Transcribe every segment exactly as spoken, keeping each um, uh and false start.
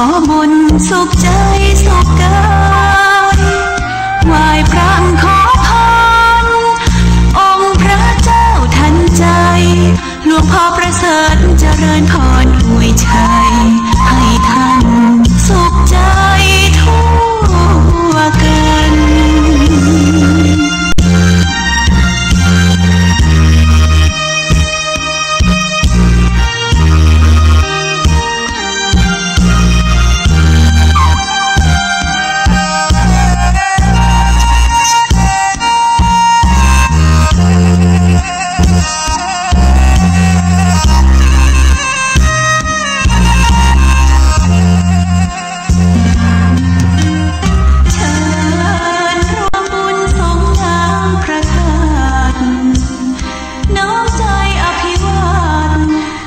ขอบุญสุขใจ๋สุขกาย ไหว้พระขอพร องค์พระเจ้าทันใจ๋ หลวงพ่อประเสริฐเจริญพรอวยชัย ให้ท่านสุขใจ๋ทั่วกัน เชิญร่วมบุญสงฆ์ล้างพระธาตุ น้อมใจ๋อภิวาท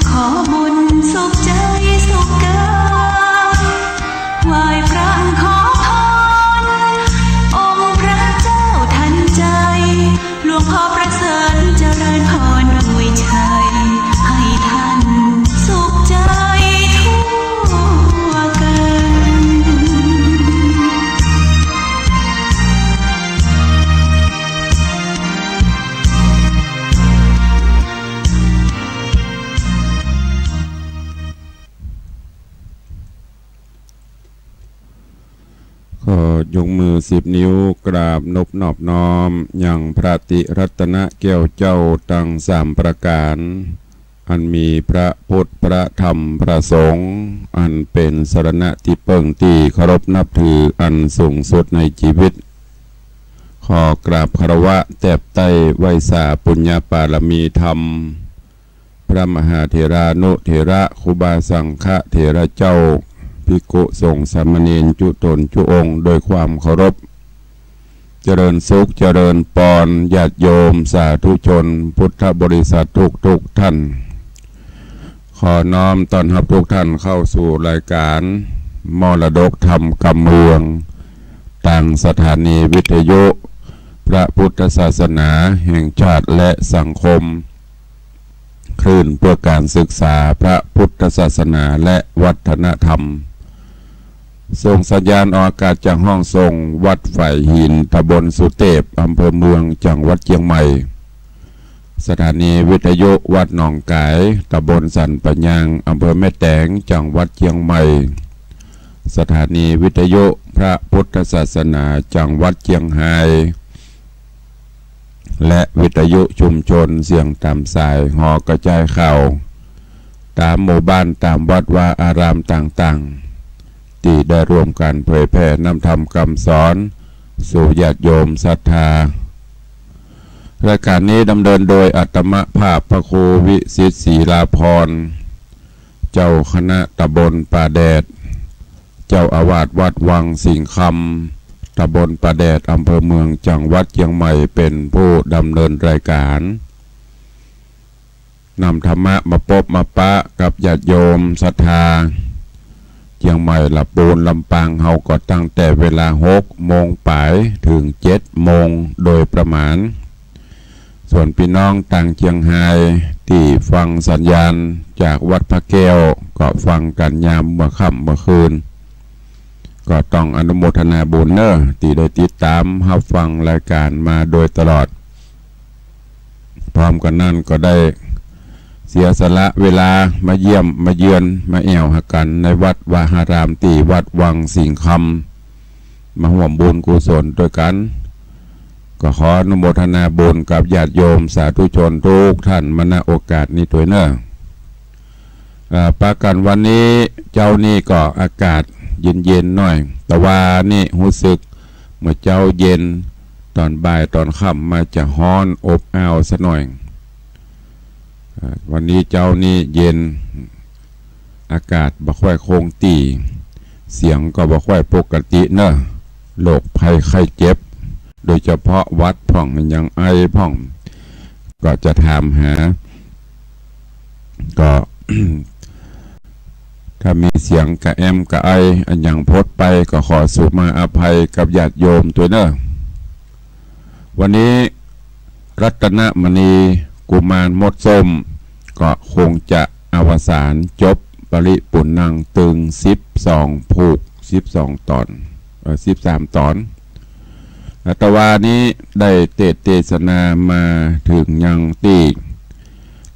ขอบุญสุขใจ๋สุขกาย ไหว้พระขอพร องค์พระเจ้าทันใจ๋ หลวงพ่อประเสริฐเจริญพรอวยชัย ให้ท่านสุขใจ๋ทั่วกัน ขอยกมือสิบนิ้วกราบนบนอบน้อมยังพระติรัตนแก้วเจ้าตังสามประก๋าน อันมีพระพุทธ พระธรรม พระสงฆ์ อันเป๋นสรณะตี้เปิ้งตี้เคารพนับถืออันสูงสุดในจีวิต ขอกราบคารวะแตบใต้ไหว้สาปุญญปารมีธรรม พระมหาเถรานุเถระ ครูบาสังฆเถระเจ้า ภิกขุสงฆ์สามเณรจุ๊ต๋นจุ๊องค์โดยความเคารพ เจริญสุขเจริญปอน ญาติโยมสาธุชนพุทธบริษัททุกๆ ท่าน ขอน้อมต้อนฮับทุกท่านเข้าสู่รายการมรดกธรรมกำเมือง ตางสถานีวิทยุพระพุทธศาสนาแห่งชาติและสังคม คลื่นเพื่อการศึกษาพระพุทธศาสนาและวัฒนธรรม ส่งสัญญาณออกอากาศจากห้องส่งวัดฝายหิน ตำบลสุเตพ อำเภอเมือง จังหวัดเจียงใหม่ สถานีวิทยุวัดหนองก๋าย ตำบลสันป่ายาง อำเภอแม่แตง จังหวัดเจียงใหม่ สถานีวิทยุพระพุทธศาสนา จังหวัดเจียงฮาย และวิทยุชุมชนเสียงต๋ามสาย หอกระจายข่าว ต๋ามหมู่บ้าน ต๋ามวัดวาอารามต่างๆ ตี้ได้ร่วมกั๋นเผยแผ่นำธรรมกำสอน สู่ญาติโยมศรัทธา รายการนี้ดำเนินโดยอาตมาภาพพระครูวิสิทธิ์ ศรีลาภรณ์ เจ้าคณะตำบลป่าแดด เจ้าอาวาสวัดวังสิงห์คำ ตำบลป่าแดด อำเภอเมือง จังหวัดเจียงใหม่ เป๋นผู้ดำเนินรายการ นำธรรมะมาปบมาปะกับญาติโยมศรัทธา เจียงใหม่ ละปูน ลำปางเฮาก็ตั้งแต่เวลาหกโมงป๋ายเถิงเจ็ดโมงโดยประมาณ ส่วนปี้น้องตางเจียงฮายตี้ฟังสัญญาณจากวัดพระแก้ว ก็ฟังกั๋นยามเมื่อค่ำเมื่อคืน ก็ต้องอนุโมทนาบุญเน่อ ตี้ได้ติดต๋ามฮับฟังรายการมาโดยตลอด พร้อมกั๋นนั้นก็ได้เสียสละเวลามาเยี่ยมมาเยือนมาแอ่วหากั๋นในวัดวาอารามตี้วัดวังสิงห์คำ มาฮ่วมบุญกุศลตวยกั๋น ก็ขออนุโมทนาบุญกับญาติโยมสาธุชนทุกท่านมา ณ โอกาสนี้ตวยเน่อ อ่า ปากั๋นวันนี้เจ๊านี้ก็อากาศเย็นๆ หน้อย ตะวานี้ฮู้สึกเมื่อเจ๊าเย็น ต๋อนบ่ายต๋อนค่ำมาจะฮ้อนอบอ้าวสักหน้อย อ่า วันนี้เจ๊านี้เย็น อากาศบ่ค่อยคงตี้ เสียงก็บ่ค่อยปกติเน่อ โรคภัยไข้เจ็บ โดยเฉพาะหวัดพ่อง อะหยังไอพ่อง ก็จะถามหา ก็ ถ้ามีเสียงกระแอมกระไออะหยังพดไป ก็ขอสูมาอภัยกับญาติโยมตวยเน่อ วันนี้ รัตนมณีกุมารมดส้ม ก็คงจะอวสานจบ ปริปุณณัง ตึงสิบสองผูก สิบสองต๋อน เอ่อ สิบสามต๋อน อาตมานี้ได้เตสน์เตสนามาเถิงยังตี้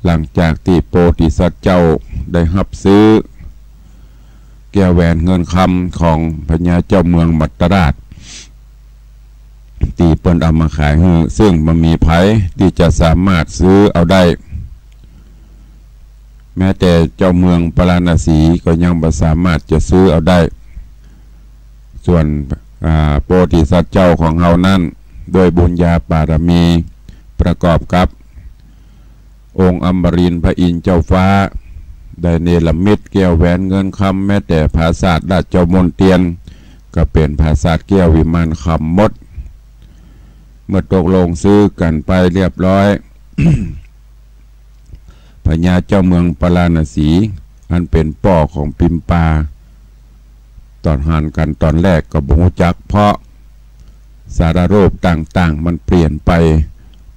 หลังจากตี้โพธิสัตว์เจ้าได้ฮับซื้อ แก้วแหวนเงินคำของพญาเจ้าเมืองมัตตราช ตี้เปิ้นเอามาขายหื้อ ซึ่งบ่มีใผตี้จะสามารถซื้อเอาได้ แม้แต่เจ้าเมืองปาราณสีก็ยังบ่สามารถจะซื้อเอาได้ ส่วน อ่า โพธิสัตว์เจ้าของเฮานั้น ด้วยบุญญาบารมี ประกอบกับ องค์อมรินทร์พระอินทร์เจ้าฟ้า ได้เนรมิตแก้วแหวนเงินคำ แม้แต่ปราสาทราชมณเฑียร ก็เป๋นปราสาทแก้ววิมานคำหมด เมื่อตกลงซื้อกั๋นไปเรียบร้อย พญาเจ้าเมืองปาราณสี อันเป๋นป้อของปิมปา ต๋อนหันกั๋นต๋อนแรกก็บ่ฮู้จัก เพราะสารรูปต่างๆ มันเปลี่ยนไป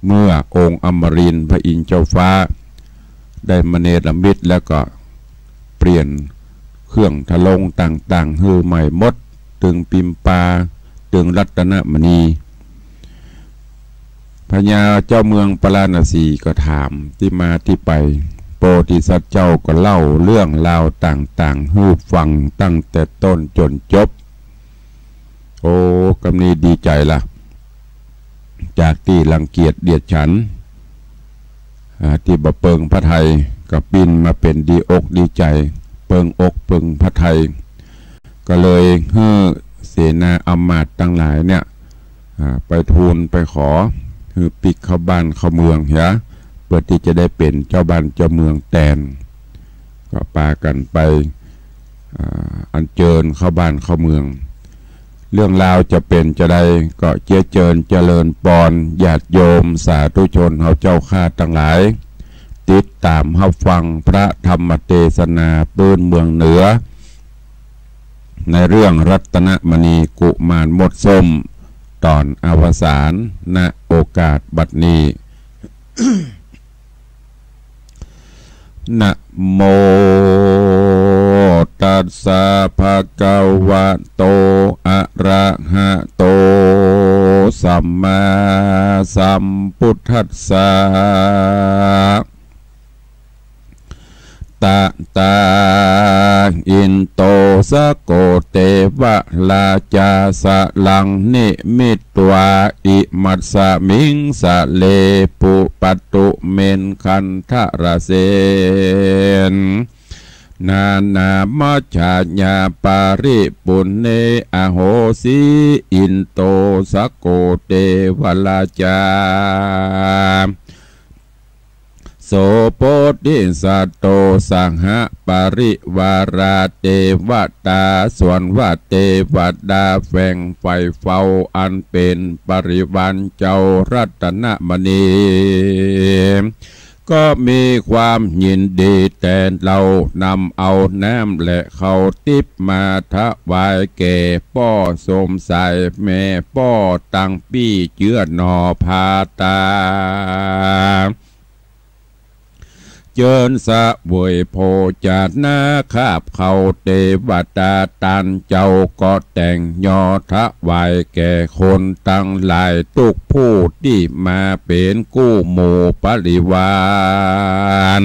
เมื่อองค์อมรินทร์พระอินทร์เจ้าฟ้า ได้มาเนรมิตแล้วก็เปลี่ยนเครื่องทรงต่างๆ หื้อใหม่หมด ตึงปิมปา ตึงรัตนมณี พญาเจ้าเมืองปาราณสีก็ถามตี้มาตี้ไป โพธิสัตว์เจ้าก็เล่าเรื่องราวต่างๆ หื้อฟังตั้งแต่ต้นจ๋นจบ โอ้ กำนี้ดีใจ๋ละ จากตี้รังเกียจเดียดฉัน อ่า ตี้บ่เปิงพระทัย ก็ปิ้นมาเป๋นดีอกดีใจ๋ เปิงอกเปิงพระทัย ก็เลยหื้อเสนาอำมาตย์ตังหลายเนี่ย อ่า ไปทูลไปขอ หื้อปิ๊กเข้าบ้านเข้าเมืองเหีย เปื้อตี้จะได้เป๋นเจ้าบ้านเจ้าเมืองแตน ก็ปากั๋นไป อ่า อัญเจิญเข้าบ้านเข้าเมือง เรื่องราวจะเป๋นจาใด ก็เจียเจิญเจริญปอน ญาติโยมสาธุชนเฮาเจ้าข้าตังหลาย ติดต๋ามฮับฟังพระธรรมเตสนาปื้นเมืองเหนือ ในเรื่องรัตนมณีกุมารมดส้ม ต๋อนอวสาน ณ โอกาสบัดนี้ นะโม ตัสสะ ภะคะวะโต อะระหะโต สัมมาสัมพุทธัสสะ ตะตา อินโต สะโก เตวะราชา สะรัง นิมิตวา อิมัสสะมิง สะเล ปุปะตุ เมน ขันธะระเสน นานามัจฉาญา ปาริปุณเณ อโหสิ อินโต สะโก เตวะราชา โส โพธิสัตโต สหปริวารา เตวตา ส่วนว่าเตวดาแฝงใฝ่เฝ้า อันเป๋นปริวารเจ้ารัตนมณี ก็มีความยินดีแต๊เล่า นำเอาน้ำและข้าวติ๊บมาถวายแก่ป้อสมชาย แม่ป้อตังปี้เจื้อหน่อผาตา เจิญเสวยโภจนาคาบข้าว เตวดาต้านเจ้าก็แต่งยอถวายแก่คนตังหลายกู้ผู้ตี้มาเป๋นกู้หมู่ปริวาร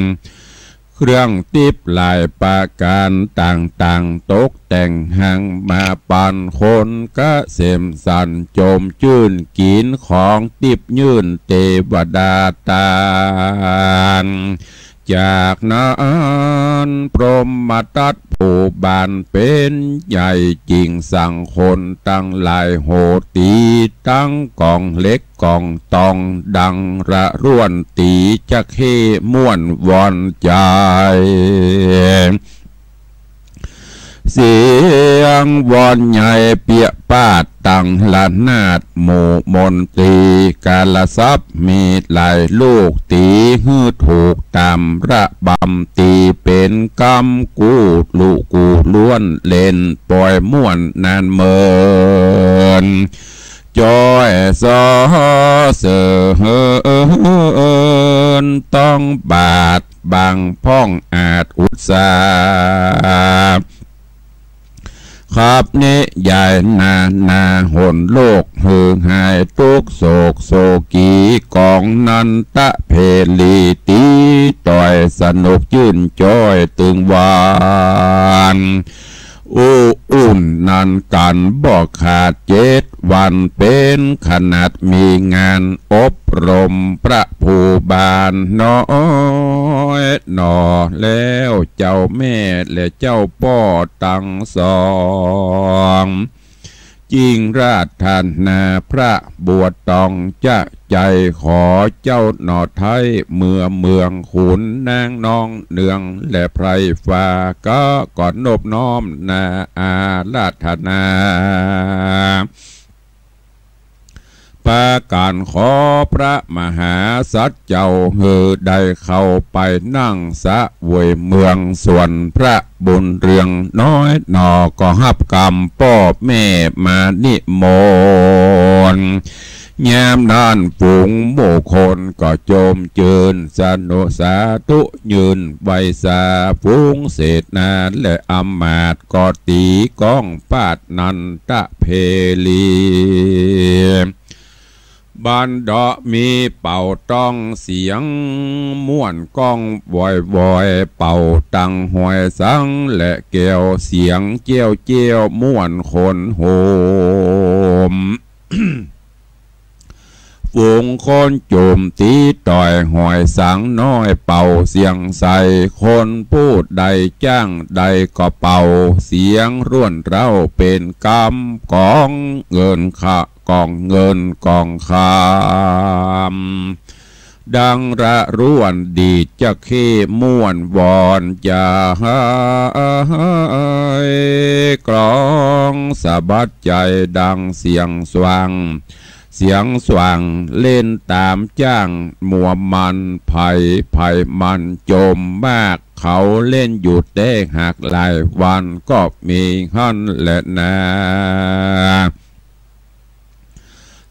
เครื่องติ๊บหลายประก๋านต่างๆ ตกแต่งหังมาปันคนกะเสมสันจมจื้น กิ๋นของติ๊บยื่นเตวดาต้าน จากนั้นพรหมทัตผู้บานเป๋นใหญ่ จิ่งสั่งคนตังหลายโห่ตี๋ตังก๋องเหล็ก ก๋องตองดังระร่วน ตี๋จะเข้ม่วนวอนใจ๋ เสียงวอนใหญ่เปียะปาดตังระนาด หมู่มนตรีกาลสัพย์มีหลายลูก ตี๋หื้อถูกต๋ามระบำ ตี๋เป๋นกำกู้ลุกู้ล้วน เล่นป่อยม่วนนานเมิน จ้อยส่อเสริญต้องบาท บางพ่องอาจอุตสาหะ ขับนิยายนานาหนโลกหือหายตุ๊กข์โศกโศกี ก๋องนันตะเพลีตีต่อยสนุกจื้นจ้อยตึงวาน อู้อุ่นนันกั๋นบ่ขาดเจ็ดวัน เป๋นขนาดมีงานอบรมพระภูบาลน้อยหน่อ แล้วเจ้าแม่และเจ้าป้อตังสอง จิ่งราธนาพระบัวตองจะใจ๋ ขอเจ้าหน่อไท้เมื่อเมือง ขุนนางนองเนืองและไพร่ฟ้า ก็ขอนบน้อมนาอาราธนา ปาก๋านขอพระมหาสัตว์เจ้า หื้อได้เข้าไปนั่งเสวยเมือง ส่วนพระบุญเรืองน้อยหน่อ ก็ฮับกำป้อแม่มานิมนต์ ยามนั้นฝูงหมู่คนก็จมจื้น สนุสาธุยืนไหว้สา ฝูงเสนาและอำมาตย์ก็ตี๋ก้องปาดนันตะเพลี บันเดาะมีเป่าต้องเสียงม่วนก้องวอยวอย เป่าตังหอยสังและแก้ว เสียงเจี้ยวเจี้ยวม่วนขนโหม ฝูงคนจุ่มตี๋ต่อยหอยสังน้อย เป่าเสียงใส คนผู้ใดจ้างใดก็เป่า เสียงร่วนเร้าเป๋นกำ ก๋องเงินขะ ก๋องเงินก๋องคำ ดังระร่วนดีดจักเข้ม่วนวอนจะหาย กลองสะบัดใจ๋ดังเสียงสว่าง เสียงสว่างเล่นต๋ามจ้างมัวมัน ไผไผมันจมมาก เขาเล่นอยู่แต๊หากหลายวัน ก็มีหั้นแหละนา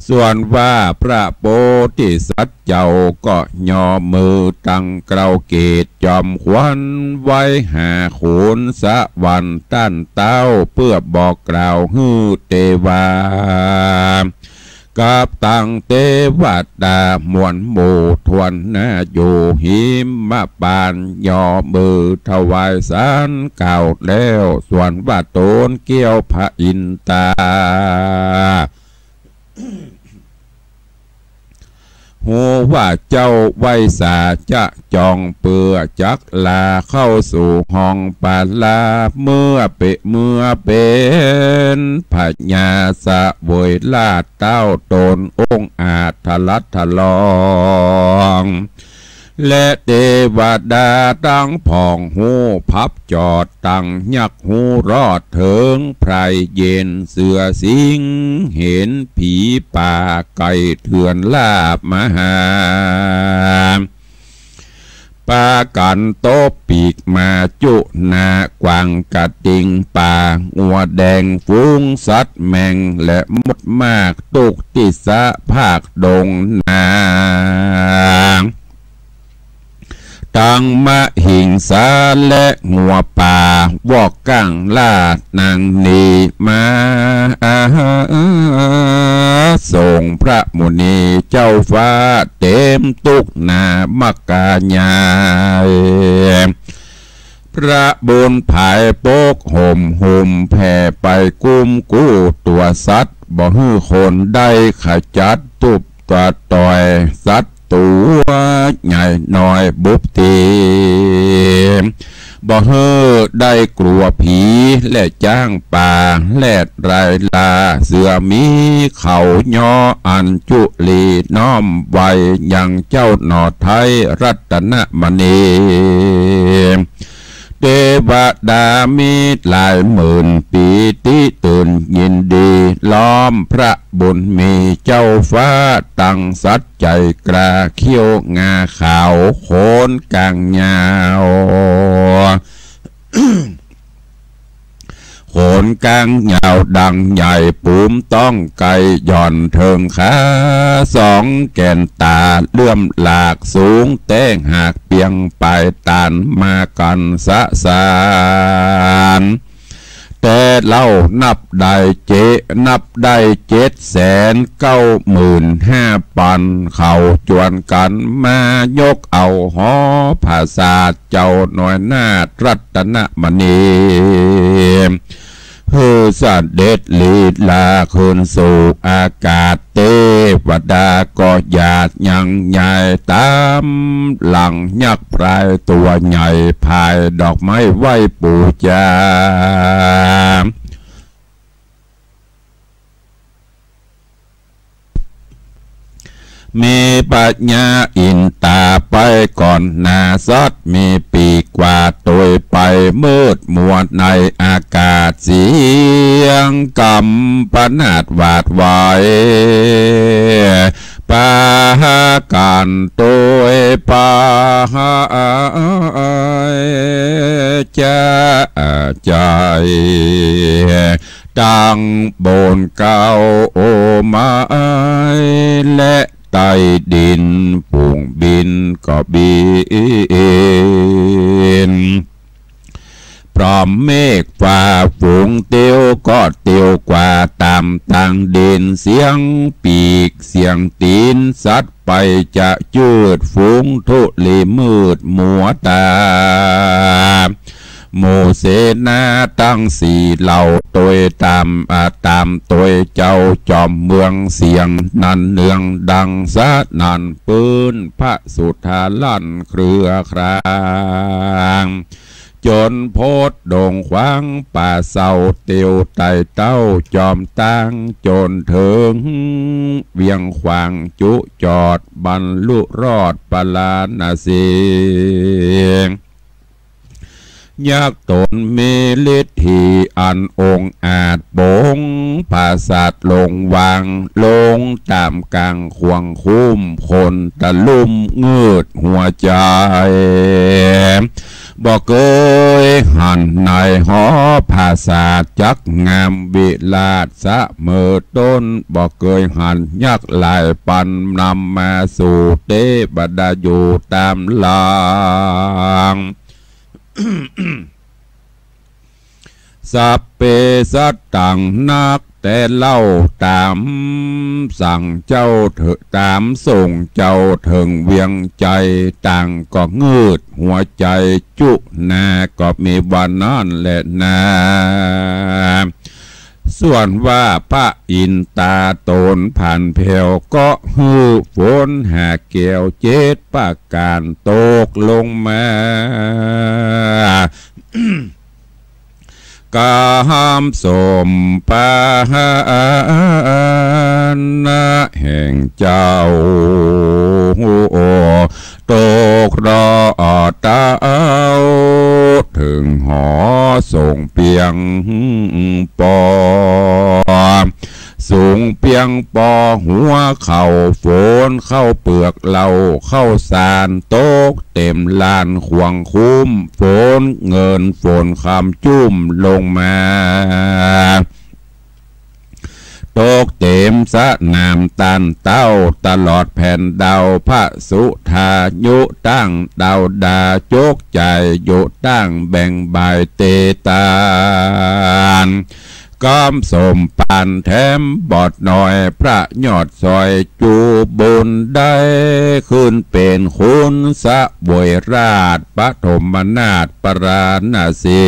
ส่วนว่าพระโพธิสัตว์เจ้าก็ย่อมือตังเกล้าเกศ จอมขวัญไว้หาขุนสวรรค์ต้านเต๊า เปื้อบอกกล่าวหื้อเตวา กับตังเตวดามวลหมู่ถ้วนหน้าอยู่หิมปาน ย่อมือถวายสารกล่าวแล้ว ส่วนว่าต๋นเกี้ยวพระอินตา ฮู้ว่าเจ้าไหว้สาจะจอง เปื้อจักลาเข้าสู่ห้องปาลา เมื่อเป๋น เมื่อเป๋นพญาเสวยราชย์เต๊า ต๋นองอาจทะลัดทะลอง และเตวดาตังผองฮู้พับจอด ตังยักฮู้รอดเถิงไพรเย็น เสือสิงห์เห็นผีป่า ไก่เถื่อนลาบมาหา ปากั๋นตบปีกมาจุหน้ากว้างกระติ่งป่า งัวแดงฝูงสัตว์แมงและมดมาก ตุ๊กติสะภาคดงนา ตังมะหิงสาและงัวป่า วอกก้างล่านางหนีมา ส่งพระมุนีเจ้าฟ้า เต๋มตุ๊กหน้ามักกาใหญ่ พระบุญผายปกห่มหุ้มแผ่ไป กุ้มกู้ตั๋วสัตว์ บ่หื้อคนได้ขจัดตุ๊บตัดต่อย ศัตรูใหญ่น้อยบุบตี๋ บ่หื้อได้กลัวผีและจ๊างป่า แรดไรลาเสือหมีเขา ย่ออัญจุลีน้อมไหว้ ยังเจ้าหน่อไท้รัตนมณี เตวดามีหลายหมื่นปีติตื่นยินดี ล้อมพระบุญมีเจ้าฟ้า ตังสัตว์ใจ๋กล้า เขี้ยวงาขาว โขนก๋างยาว โขน ก๋างยาวดังใหญ่ ปู๋มต๊องไกหย่อนเถิงขา สองแก่นต๋าเลื่อมหลากสูง แต๊หากเปียงปายต๋านมากั๋นสะสาน แต่เล่านับได้เจ นับได้เจ็ดแสนเก้าหมื่นห้าปัน เขาจวนกั๋นมายกเอาหอผาสาท เจ้าน้อยนาถรัตนมณี หื้อเสด็จลีลาขึ้นสู่อากาศ เตวดาก็หยาดยังใหญ่ต๋ามหลัง ยักษ์พรายตั๋วใหญ่ ผายดอกไม้ไหว้ปู๋จา มีพญาอินต๋าไปก่อนหน้าสัตว์ มีปีกกว่าโตยไป มืดมัวในอากาศ เสียงกำปนาตหวาดไหว ปากั๋นโตยปาจาย ตังบนเก๊าไม้ และใต้ดินฝูงบินก็บิน พร้อมเมฆฟ้าฝูงเตียวก็เตียวกว่าต๋ามตางดิน เสียงปีกเสียงตี๋นสัตว์ไปจะจืด ฝูงธุลีมืดมัวต๋า หมู่เสนาตังสี่เหล่าโตยต๋าม อ่า ต๋ามโตยเจ้าจอมเมือง เสียงนั้นเนืองดังสนั่นปื๊น พระสุธาลั่นเครือคราง จ๋นพดดงขวางป่าเศร้า เตียวไต่เต้าจอมตาง จ๋นเถิงเวียงขวางจุจอด บรรลุรอดปาราณสี ยักษ์ต๋นมีฤทธีอันองอาจ ป๋งผาสาทลงวาง ลงต๋ามก๋างขวางคุ้ม คนตะลุ่มงืดหัวใจ๋ บ่เกยหันในหอผาสาท จักงามวิลาศเสมอต้น บ่เกยหันยักษ์หลายปัน นำมาสู่เตวดาอยู่ต๋ามหลัง สัพเพสัตตัง นักแต่เล่าต๋ามสั่งเจ้าเถิง ต๋ามส่งเจ้าเถิงเวียงใจ๋ ต่างก็งืดหัวใจ๋จุนา ก็มีว่านั้นแลนา ส่วนว่าพระอินต๋าต๋นผานแผว ก็หื้อฝนห้าแก้วเจ็ดประก๋านตกลงมา ก๋ำส้มปานะแห่งเจ้า ตกรอดเต้า เถิงหอส่งเปียงปอ ส่งเปียงปอหัวข้าว ฝนข้าวเปือกเหล้าข้าวสาร ตกเต็มล้านขวางคุ้ม ฝนเงินฝนคำจุ่มลงมา ตกเต็มสนามต้านเต้า ตลอดแผ่นดาว พระสุธาอยู่ตั้งดาวดา จกใจ๋อยู่ตั้งแบ่งบ่ายเตตาน ก๋ำส้มปานแถมบอดน้อย พระยอดสอยจูบุญได้ ขึ้นเป๋นขุนเสวยราช ปฐมนาถปาราณสี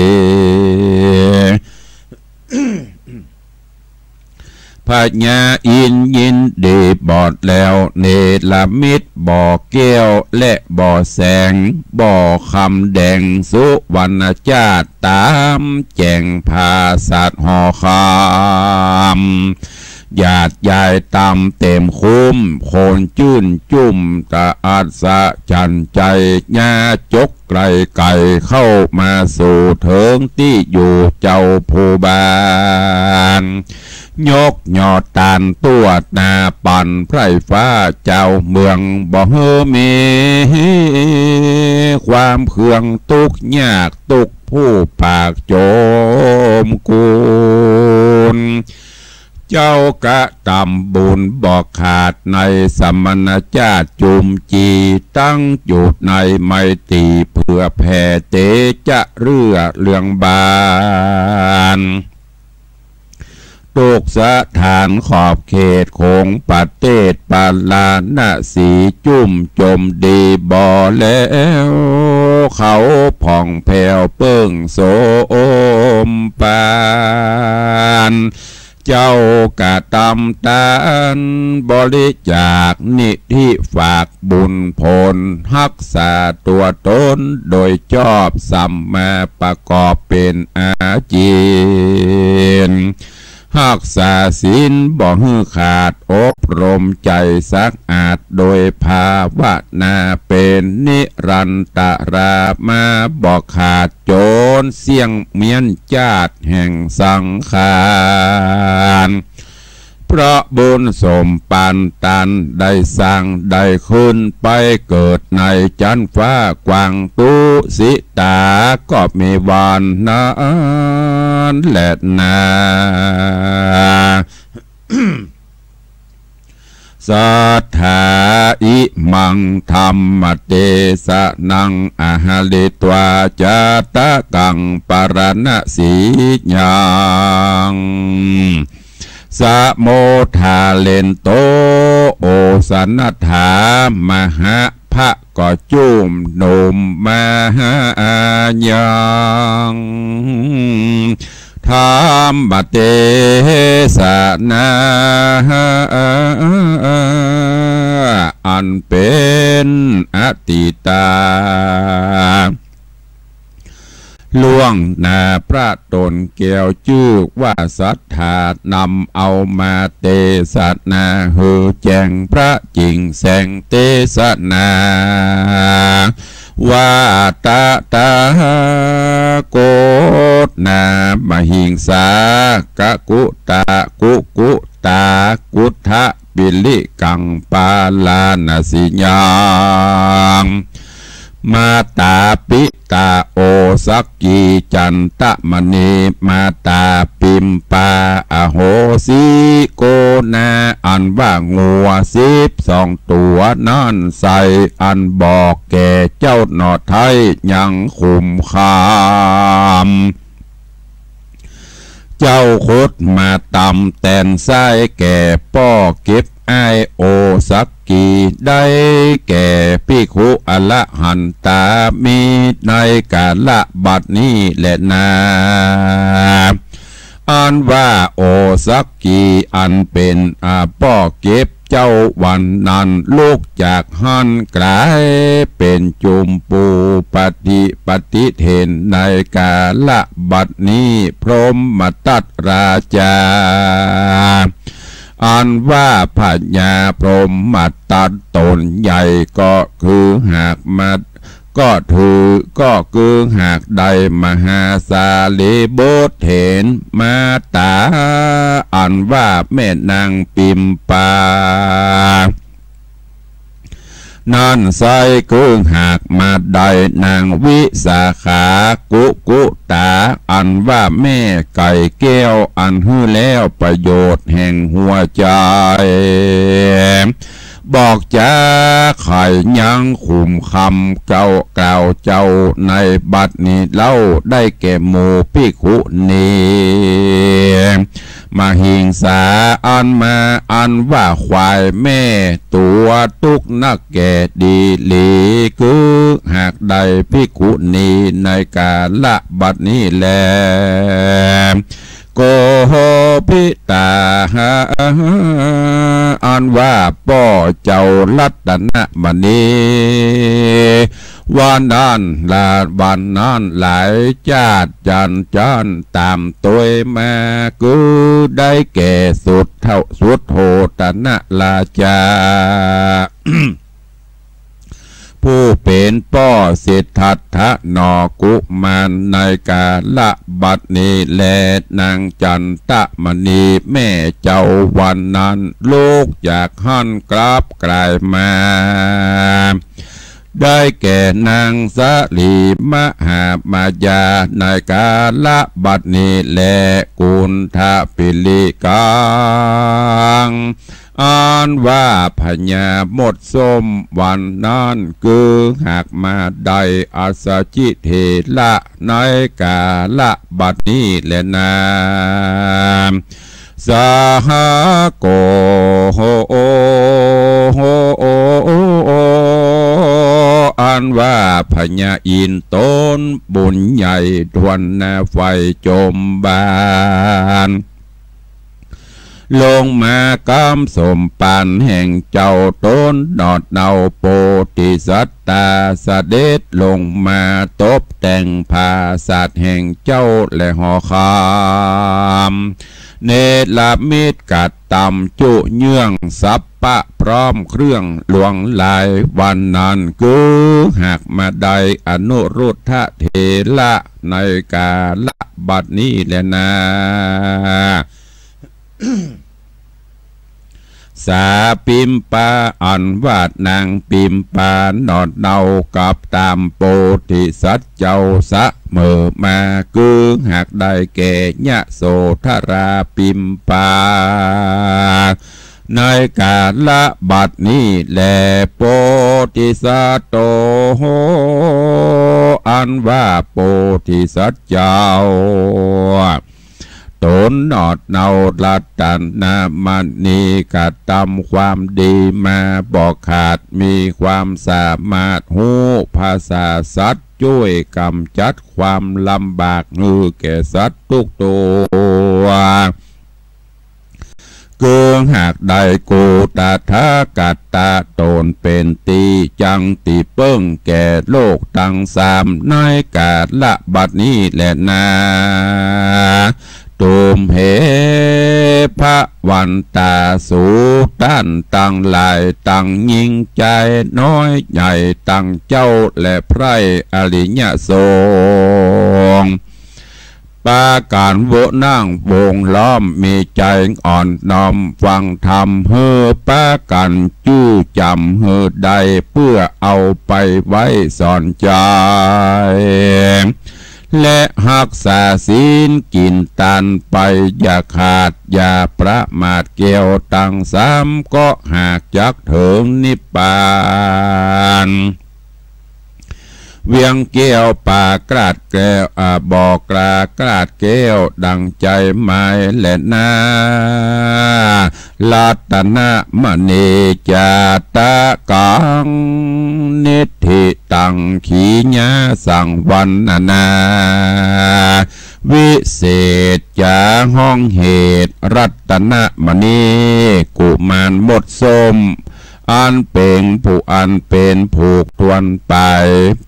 พญาอินทร์ยินดีบอดแล้ว เนรมิตบ่อแก้วและบ่อแสง บ่อคำแดงสุวรรณจาตุ ต๋ามแจ้งผาสาทหอคำ หยาดยายต๋ามเต็มคุ้ม คนจื้นจุ้มตะอัศจรรย์ใจ๋ ญาจกไก๋ไก๋เข้ามาสู่เถิงตี้อยู่เจ้าผู้บ้าน ยกยอตานตั้วหน้าปันไพร่ฟ้าเจ้าเมือง บ่หื้อมีความเคืองตุ๊กข์ยากตุ๊กข์ผู้ปากโจมกูล เจ้ากระตำบุญบ่ขาดในสมณเจ้าจุมจี ตั้งอยู่ในไมตรีเผื่อแผ่เตจะเรื่อเรืองบาน ทุกสถานขอบเขตของประเทศปาราณสี จุ้มจมดีบ่แล้ว เขาผ่องแผ้วเปิ้งโสมปาน เจ้ากระตำตานบริจาคนิธิฝากบุญผล ฮักษาตั๋วต๋นโดยชอบสัมมาประกอบเป๋นอาจีน ฮักษาศีลบ่หื้อขาด อบรมใจ๋สะอาดโดยภาวนาเป๋นนิรันตรามาบ่ขาด จ๋นเสี้ยงเมี้ยนจาติแห่งสังขาร เพราะบุญสมปานตานได้สร้าง ได้ขึ้นไปเกิดในจั๊นฟ้ากว้าง ตุสิตาก็มีวันนั้นแลนา สัทธา อิมัง ธัมมเตสะนัง อะหะริตวา จาตะกัง ปาราณสียัง สะมุทธาเรนโต โอสะนัฏฐา มหะ พระก็จุ้มนุมมาหายัง ธัมมเตสนา อันเป๋นอดีตา ล่วงหน้าพระต๋นแก้วจื้อว่าสัทธา นำเอามาเตสนา หื้อแจ้งพระจิ่งแสงเตสนา ว่าตถาคตนามหิงสา กะกุตะ กุกุตา กุฏฐปิลิกัง ปาราณสียัง มาตาปิตาโอสักขี จันตมณี มาตาปิมปา อโหสิโกนา อันว่างัวสิบสองตั๋วนั้นไส้ อันบอกแก่เจ้าหน่อไท้ยังขุมคำ เจ้าคตมาตำแตนไส้แก่ป้อเก็บอ้ายโอสักขี ได้แก่ภิกขุอรหันตา มีในกาละบัดนี้แลนา อันว่าโอสักขี อันเป๋น อ่า ป้อเก็บ เจ้าวันนั้นลุกจากหั้นก๋ายเป๋นจุมปูปฏิปฏิเถน ในกาละบัดนี้ พรหมทัตราชา อันว่าพญาพรหมทัตต๋นใหญ่ก็คือหากมา ก็ถือ ก็คือหากได้มหาสารีบุตรเถรมาตา อันว่าแม่นางปิมปา นั้นไส้คือหากมาได้นางวิสาขา กุกุตา อันว่าแม่ไก่แก้ว อันหื้อแล้วประโยชน์แห่งหัวใจ๋ บอกจาไขยังขุมคำเก่ากล่าวเจ้าในบัดนี้เล่า ได้แก่หมู่ภิกขุณี มหิงสา อันมา อันว่าควายแม่ตั๋วตุ๊กนักแก่ดีหลี คือหากได้ภิกขุณีในกาละบัดนี้แล โกภิตา อันว่าป้อเจ้ารัตนมณี โ วันนั้นละ วันนั้นหลายจ๊าดจันจ้านต๋ามตวยมา คือได้แก่สุดเฒ่า สุทโธทนราชา ผู้เป๋นป้อสิทธัตถะหน่อกุมาร ในกาละบัดนี้แล นางจันตมณีแม่เจ้าวันนั้น ลุกจากหั้นกลับกลายมา ได้แก่นางสลีมหามายา ในกาละบัดนี้แล กุณฑปิลิกัง อันว่าพญามดส้มวันนั้น คือหากมาได้อัสสชิเถระ ในกาละบัดนี้แลนา สหโก อันว่าพญาอินทร์ต๋นบุญใหญ่ทวนนาไฟจมบาน ลงมากำสมปานแห่งเจ้าต๋นหนอเนา โปธิสัตตาเสด็จลงมาตบแต่งผาสาทแห่งเจ้าและหอคำ เนรมิตกระตำจุเยื่องสัพพะพร้อมเครื่องหลวงหลาย วันนั้นคือหากมาได้อนุรุทธะเถระ ในกาละบัดนี้แลนา สาปิมปา อันว่านางปิมปาหนอเนากับต๋ามโปธิสัตว์เจ้าเสมอมา คือหากได้แก่ยโสธราปิมปา ในกาละบัดนี้แล โปธิสัตโต อันว่าโปธิสัตว์เจ้า ต๋นหนอเนารัตนมณีกระตำความดีมาบ่ขาด มีความสามารถฮู้ภาษาสัตว์ จ้วยก๋ำจัดความลำบากหื้อแก่สัตว์ทุกตั๋ว คือหากได้กูตถาคตต๋นเป๋นตี้จั้งตี้เปิ้งแก่โลกตังสาม ในกาละบัดนี้แลนา ตุมเห พระวันตา สูต้านตังหลาย ตังญิงจายน้อยใหญ่ ตังเจ้าและไพร่อริยสงฆ์ ปากั๋นโวนั่งวงล้อม มีใจ๋อ่อนน้อมฟังธรรม หื้อปากั๋นจู้จ๋ำหื้อได้ เปื้อเอาไปไว้สอนใจ๋ และฮักษาศีลกิ๋นตานไป อย่าขาดอย่าประมาท แก้วตังสาม ก็หากจักเถิงนิพพาน เวียงแก้วปากกลาดแก้ว อ่า บ่อกลากลาดแก้วดังใจ๋หมายแลนา รัตนมณีจาตกัง นิทธิตัง ขีญาสังวรรณนา วิเศษจ๋าฮ้องเหตุ รัตนมณีกุมารมดส้ม อันเป๋นผู้อันเป๋นผูกถ้วนไป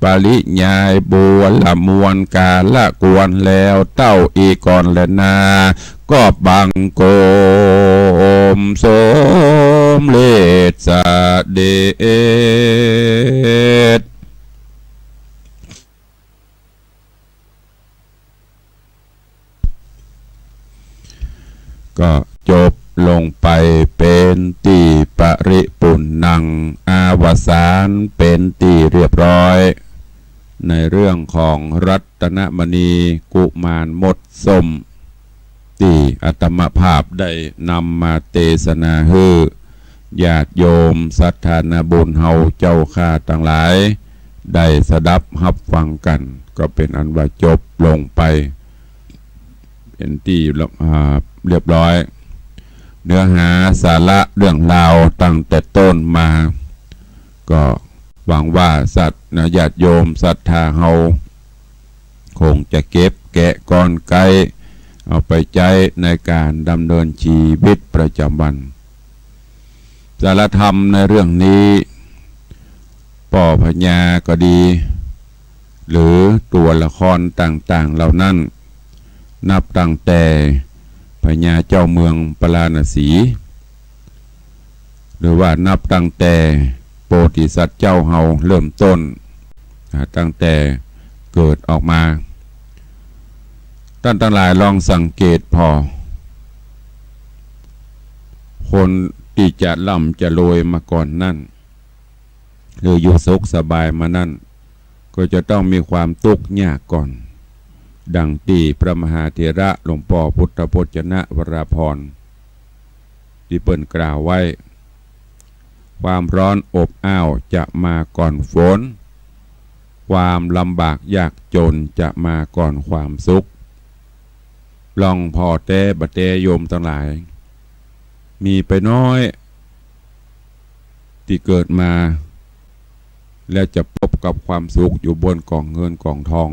ปริยายบัวละมวลกาละควรแล้วเต้าอี้ก่อนแลนา ก็บังคมสมเร็จเสด็จ ก็จบลงไปเป๋นตี้ปริปุณณัง อวสานเป๋นตี้เรียบร้อย ในเรื่องของรัตนมณีกุมารมดส้ม ตี้อาตมาภาพได้นำมาเตสนาหื้อญาติโยมศรัทธานาบุญเฮาเจ้าข้าตังหลาย ได้สดับฮับฟังกั๋น ก็เป๋นอันว่าจบลงไป เป๋นตี้ อ่า เรียบร้อย เนื้อหาสาระเรื่องราวตั้งแต่ต้นมา ก็หวังว่าสัตว์นะ ญาติโยมศรัทธาเฮา คงจะเก็บแกะกอนไกเอาไปใจ๊ในก๋านดำเนินชีวิตประจำวัน สาระธรรมในเรื่องนี้ ป้อพญาก็ดี หรือตั๋วละครต่างๆ เหล่านั้น นับตั้งแต่พญาเจ้าเมืองปาราณสี หรือว่านับตั้งแต่โพธิสัตว์เจ้าเฮาเริ่มต้น อ่า ตั้งแต่เกิดออกมา ต้านตังหลายลองสังเกตผ่อ คนตี้จะร่ำจะรวยมาก่อนนั้น หรืออยู่สุขสบายมานั้น ก็จะต้องมีความตุ๊กข์ยากก่อน ดังตี้พระมหาเถระหลวงป้อพุทธพจนวราภรณ์ ตี้เปิ้นกล่าวไว้ ความร้อนอบอ้าวจะมาก่อนฝน ความลำบากยากจนจะมาก่อนความสุข ลองผ่อแต๊บ่แต๊โยมตังหลาย มีไปน้อย ตี้เกิดมา แล้วจะปบกับความสุขอยู่บนก๋องเงินก๋องทอง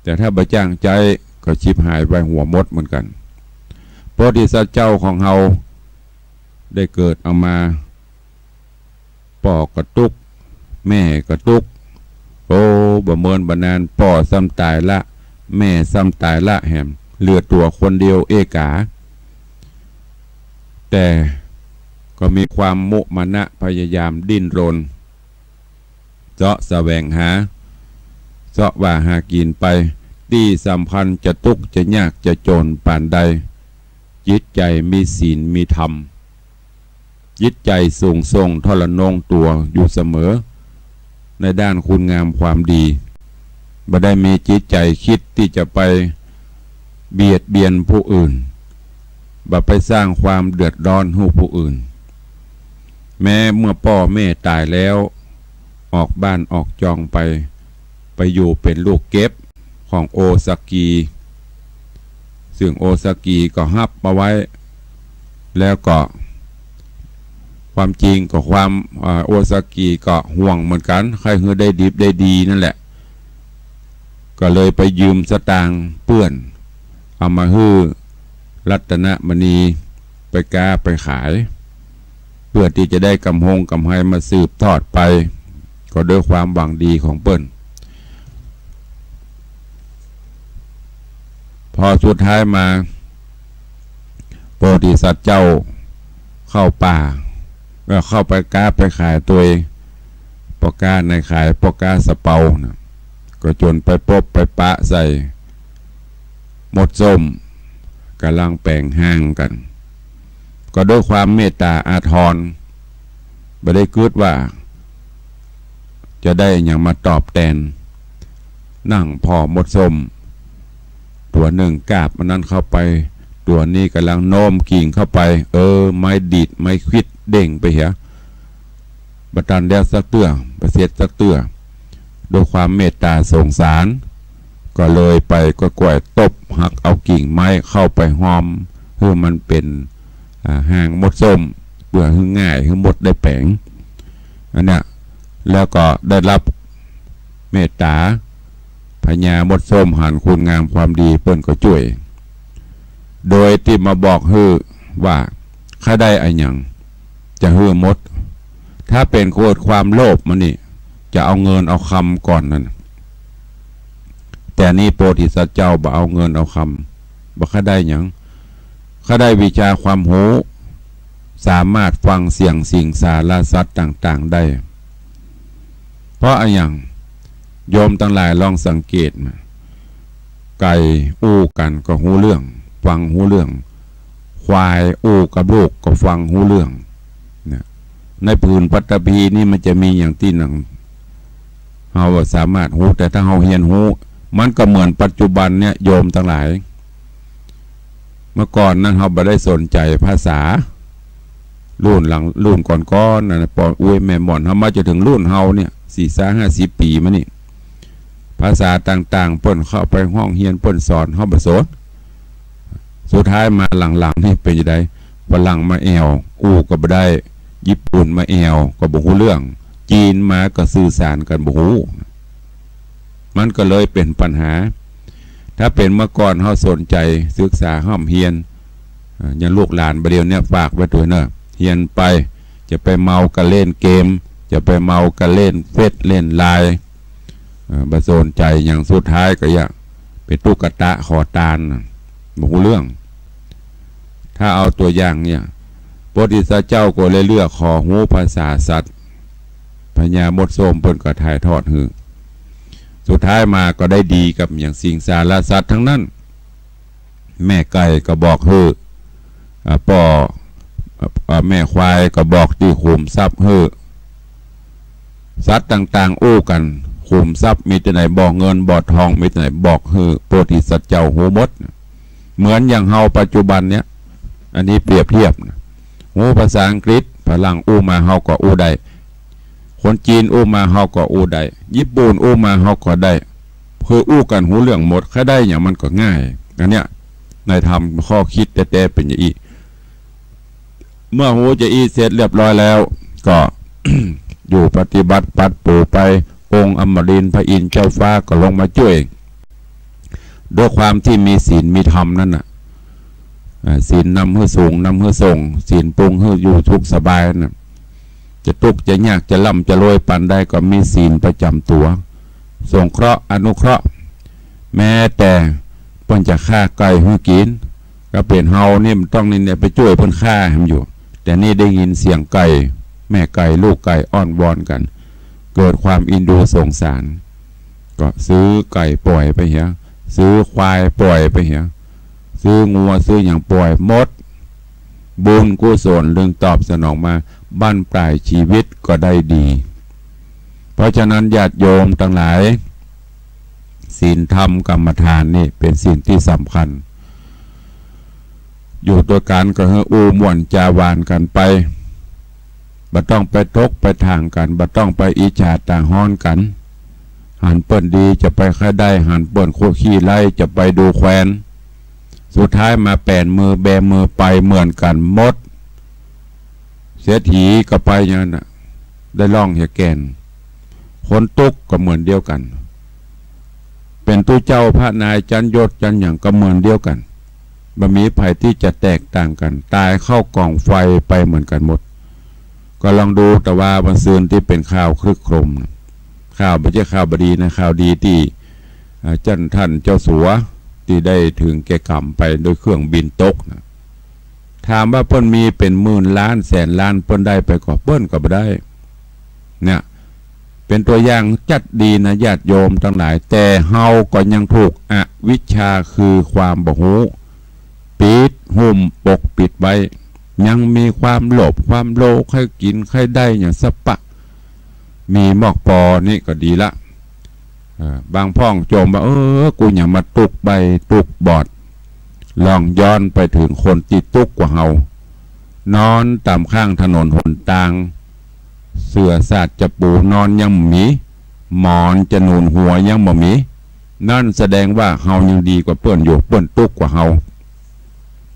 แต่ถ้าบ่จ้างใจ๊ก็ฉิบหายไปหัวหมดเหมือนกั๋น โพธิสัตว์เจ้าของเฮาได้เกิดออกมา ป้อก็ตุ๊กข์ แม่ก็ตุ๊กข์ โอ้ บ่เมินบ่นาน ป้อซ้ำต๋ายละ แม่ซ้ำต๋ายละแหม เหลือตั๋วคนเดียวเอกา แต่ก็มีความมุมานะพยายามดิ้นรน เซาะแสวงหา เซาะว่าหากิ๋นไป ตี้สำคัญจะตุ๊กข์จะยากจะจนปานใด จิตใจ๋มีศีลมีธรรม จิตใจ๋สูงส่งทรนงตั๋วอยู่เสมอ ในด้านคุณงามความดี บ่ได้มีจิตใจ๋กึ๊ดตี้จะไปเบียดเบียนผู้อื่น บ่ไปสร้างความเดือดร้อนหื้อผู้อื่น แม้เมื่อป้อแม่ต๋ายแล้ว ออกบ้านออกจองไป ไปอยู่เป๋นลูกเก็บของโอซากิ ซึ่งโอซากิก็ฮับเอาไว้ แล้วก็ความจริงก็ความ อ่า โอซากิก็ห่วงเหมือนกั๋น ใค่หื้อได้ดิบได้ดีนั่นแหละ ก็เลยไปยืมสตางค์เปื้อน เอามาหื้อรัตนมณีไปก๊าไปขาย เพื่อตี้จะได้ก๋ำฮงก๋ำไฮมาสืบทอดไป ก็ด้วยความหวังดีของเปิ้น พอสุดท้ายมา โพธิสัตว์เจ้าเข้าป่า เอ่อ เข้าไปก๊าไปขายตวย ป้อก๊าในขาย ป้อก๊าสะเปาน่ะ ก็จ๋นไปปบไปปะใส่ มดส้ม ก่ำลังแป๋งฮ่างกั๋น ก็ด้วยความเมตต๋าอาทร บ่ได้กึ๊ดว่า จะได้หยังมาตอบแตน นั่งผ่อมดส้ม ตั๋วนึ่งกาบอันนั้นเข้าไป ตั๋วนี้ก่ำลังโน้มกิ่งเข้าไป เออ ไม้ดีดไม้ขวิดเด้งไปเหีย บ่ตันแล้วสักเตื้อ บ่เสร็จสักเตื้อ ด้วยความเมตต๋าสงสาร ก็เลยไปก้อยๆ ตบหักเอากิ่งไม้เข้าไปฮอม หื้อมันเป๋น อ่า ฮ่างมดส้ม เปื้อหื้อง่าย หื้อมดได้แป๋ง อันเนี้ย แล้วก็ได้รับเมตต๋า พญามดส้มหันคุณงามความดี เปิ้นก็จ้วย โดยตี้มาบอกหื้อว่า ใค่ได้อะหยัง จะหื้อหมด ถ้าเป๋นเกิดความโลภมานี่ จะเอาเงินเอาคำก่อนนั่น แต่นี่โพธิสัตว์เจ้าบ่เอาเงินเอาคำ บ่ใค่ได้หยัง ใค่ได้วิชาความฮู้ สามารถฟังเสียงสิงสารสัตว์ต่างๆ ได้ เพราะอะหยัง โยมตังหลายลองสังเกตมา ไก่อู้กั๋นก็ฮู้เรื่อง ฟังฮู้เรื่อง ควายอู้กับลูกก็ฟังฮู้เรื่อง เนี่ย ในผืนปฐพีนี่มันจะมีอย่างตี้หนึ่ง เฮาสามารถฮู้ แต่ถ้าเฮาเฮียนฮู้ มันก็เหมือนปัจจุบันเนี่ย โยมตังหลาย เมื่อก่อนนั้นเฮาบ่ได้สนใจ๋ภาษา รุ่นหลัง รุ่นก่อนๆ นั่นน่ะ ป้ออุ๊ยแม่หม่อนเฮามาจ๋นเถิงรุ่นเฮาเนี่ย สี่สิบห้าสิบปี๋มานี่ ภาษาต่างๆ เปิ้นเข้าไปห้องเฮียนเปิ้นสอน เฮาบ่สน สุดท้ายมาหลังๆ นี่เป๋นจะใด ฝรั่งมาแอ่ว อู้ก็บ่ได้ ญี่ปุ่นมาแอ่ว ก็บ่ฮู้เรื่อง จีนมาก็สื่อสารกั๋นบ่ฮู้ มันก็เลยเป๋นปัญหา ถ้าเป๋นเมื่อก่อนเฮาสนใจ๋ศึกษาฮ่ำเฮียน อ่า อย่างลูกหลานบ่าเดี่ยวเนี่ยฝากไว้ตวยเน่อ เฮียนไป จะไปเมากับเล่นเกม จะไปเมาก็เล่นเฟซเล่นไลน์ เอ่อ บ่สนใจ๋หยัง สุดท้ายก็อย่างเป๋นตุ๊กตาขอตานน่ะ บ่ฮู้เรื่อง ถ้าเอาตั๋วอย่างเนี่ย พระโพธิสัตว์เจ้าก็เลยเลือกขอฮู้ภาษาสัตว์ พญามดส้มเปิ้นก็ถ่ายทอดหื้อ สุดท้ายมาก็ได้ดีกับอย่างสิงสารสัตว์ตังนั้น แม่ไก่ก็บอกหื้อ อ่า ป้อ อ่า แม่ควายก็บอกตี้ขุมทรัพย์หื้อ สัตว์ต่างๆ อู้กั๋น ขุมทรัพย์มีตี้ไหน บ่อเงินบ่อทองมีตี้ไหน บอกหื้อพระโพธิสัตว์เจ้าฮู้หมด เหมือนอย่างเฮาปัจจุบันเนี่ย อันนี้เปรียบเทียบนะ ฮู้ภาษาอังกฤษ ฝรั่งอู้มาเฮาก็อู้ได้ คนจีนอู้มาเฮาก็อู้ได้ ญี่ปุ่นอู้มาเฮาก็ได้ คืออู้กั๋นฮู้เรื่องหมด ใค่ได้หยังมันก็ง่าย อันเนี้ย ในธรรมข้อคิดแต๊ๆ เป๋นอย่างอี้ เมื่อฮู้จะอี้เสร็จเรียบร้อยแล้ว ก็ อยู่ปฏิบัติปัดปู๋ไป องค์อมรินทร์พระอินทร์เจ้าฟ้าก็ลงมาจ้วย ด้วยความตี้มีศีลมีธรรมนั้นน่ะ อ่า ศีลนำหื้อสูงนำหื้อส่ง ศีลปรุงหื้ออยู่สุขสบายน่ะ จะตุ๊กข์จะยากจะร่ำจะรวยปานใดก็มีศีลประจ๋ำตั๋ว สงเคราะห์อนุเคราะห์ แม้แต่เปิ้นจะฆ่าไก่หื้อกิ๋น ก็เป๋นเฮานี่มันต้องนี่เนี่ยไปจ้วยเปิ้นฆ่าหั้นอยู่ แต่นี่ได้ยินเสียงไก่ แม่ไก่ลูกไก่อ้อนวอนกั๋น เกิดความเอ็นดูสงสาร ก็ซื้อไก่ป่อยไปเหีย ซื้อควายป่อยไปเหีย ซื้องัวซื้อหยังป่อยหมด บุญกุศลเลิงตอบสนองมา บั้นปลายจีวิตก็ได้ดี เพราะฉะนั้นญาติโยมตังหลาย ศีลธรรมกรรมฐานนี่เป๋นสิ่งตี้สำคัญ อยู่ตวยกั๋นก็หื้ออู้ม่วนจ๋าหวานกั๋นไป บ่ต้องไปถกไปถ่างกั๋น บ่ต้องไปอิจฉาตาฮ้อนกั๋น หันเปิ้นดีจะไปใค่ได้ หันเปิ้นขี้ไร้จะไปดูแควน สุดท้ายมาแป๋นมือแบมือไปเหมือนกั๋นหมด เศรษฐีก็ไปอย่างนั้นน่ะ ได้ล่องเหียแก่น คนตุ๊กข์ก็เหมือนเดียวกั๋น เป๋นตุ๊เจ้าพระนายจั๋นยศจั๋นหยังก็เหมือนเดียวกั๋น บ่มีใผตี้จะแตกต่างกั๋น ต๋ายเข้ากองไฟไปเหมือนกั๋นหมด ก็ลองดู แต่ว่าวันซืนตี้เป๋นข่าวครึกโครมน่ะ ข่าวบ่ใจ้ข่าวบ่ดีนะ ข่าวดีตี้ อ่า จั้นท่านเจ้าสัวตี้ได้เถิงแก่ก๋รรมไปโดยเครื่องบินตกน่ะ ถามว่าเปิ้นมีเป๋นหมื่นล้านแสนล้าน เปิ้นได้ไปก่อ เปิ้นก็บ่ได้ เนี่ย เป๋นตั๋วอย่างจั๊ดดีนะญาติโยมตังหลาย แต่เฮาก็ยังถูกอวิชชาคือความบ่ฮู้ ปิดหุ้มปกปิดไว้ ยังมีความโลภความโลภ ใค่กิ๋นใค่ได้หยังสะปะ มีมอกปอนี่ก็ดีละ เออ บางพ่องโจมว่า เออ กูหยังมาตุ๊กใบ้ตุ๊กบอด ลองย้อนไปเถิงคนตี้ตุ๊กข์กว่าเฮา นอนต๋ามข้างถนนหนตาง เสื่อสาดจะปูนอนยังบ่มี หมอนจะหนุนหัวยังบ่มี นั่นแสดงว่าเฮายังดีกว่าเปิ้นอยู่ เปิ้นตุ๊กข์กว่าเฮา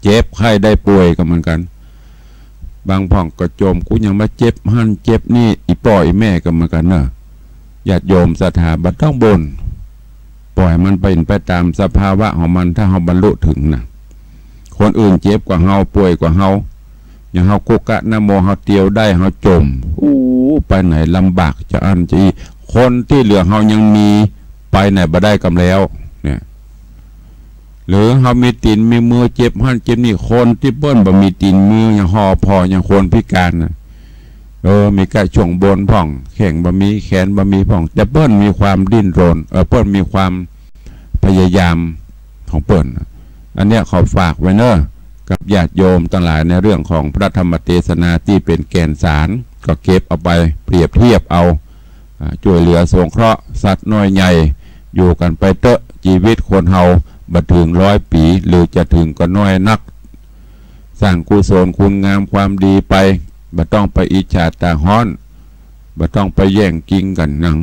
เจ็บไข้ได้ป่วยก็เหมือนกั๋น บางพ่องก็โจม กูหยังมาเจ็บหั้นเจ็บนี่ อี่ป้ออี่แม่ก็เหมือนกั๋นเนาะ ญาติโยมศรัทธาบ่ต้องบ่น ป่อยมันเป๋นไปต๋ามสภาวะของมัน ถ้าเฮาบรรลุเถิงน่ะ คนอื่นเจ็บกว่าเฮา ป่วยกว่าเฮา อย่างเฮากุกะนะโม เฮาเตียวได้ เฮาโจม อู้ ไปไหนลำบากจะอั้นจะอี้ คนตี้เหลือเฮายังมี ไปไหนบ่ได้กำแล้ว เนี่ย หรือเฮามีตี๋นมีมือเจ็บหั้นเจ็บนี่ คนตี้เปิ้นบ่มีตี๋นมือ ยังห่อผ่อ ยังคนพิการน่ะ เออ มีก้าช่วงบนพ่อง แข้งบ่มี แขนบ่มีพ่อง แต่เปิ้นมีความดิ้นรน เออ เปิ้นมีความพยายามของเปิ้น อันเนี้ยขอฝากไว้เนาะ กับญาติโยมตังหลาย ในเรื่องของพระธรรมเตสนาตี้เป๋นแก่นสาร ก็เก็บเอาไปเปรียบเทียบเอา อ่า จ้วยเหลือสงเคราะห์สัตว์น้อยใหญ่ อยู่กั๋นไปเต๊อะ จีวิตคนเฮาบ่เถิงร้อยปี๋ หรือจะเถิงก็น้อยนัก สร้างกุศลคุณงามความดีไป บ่ต้องไปอิจฉาตาฮ้อน บ่ต้องไปแย่งกิ๋งกั๋นหยัง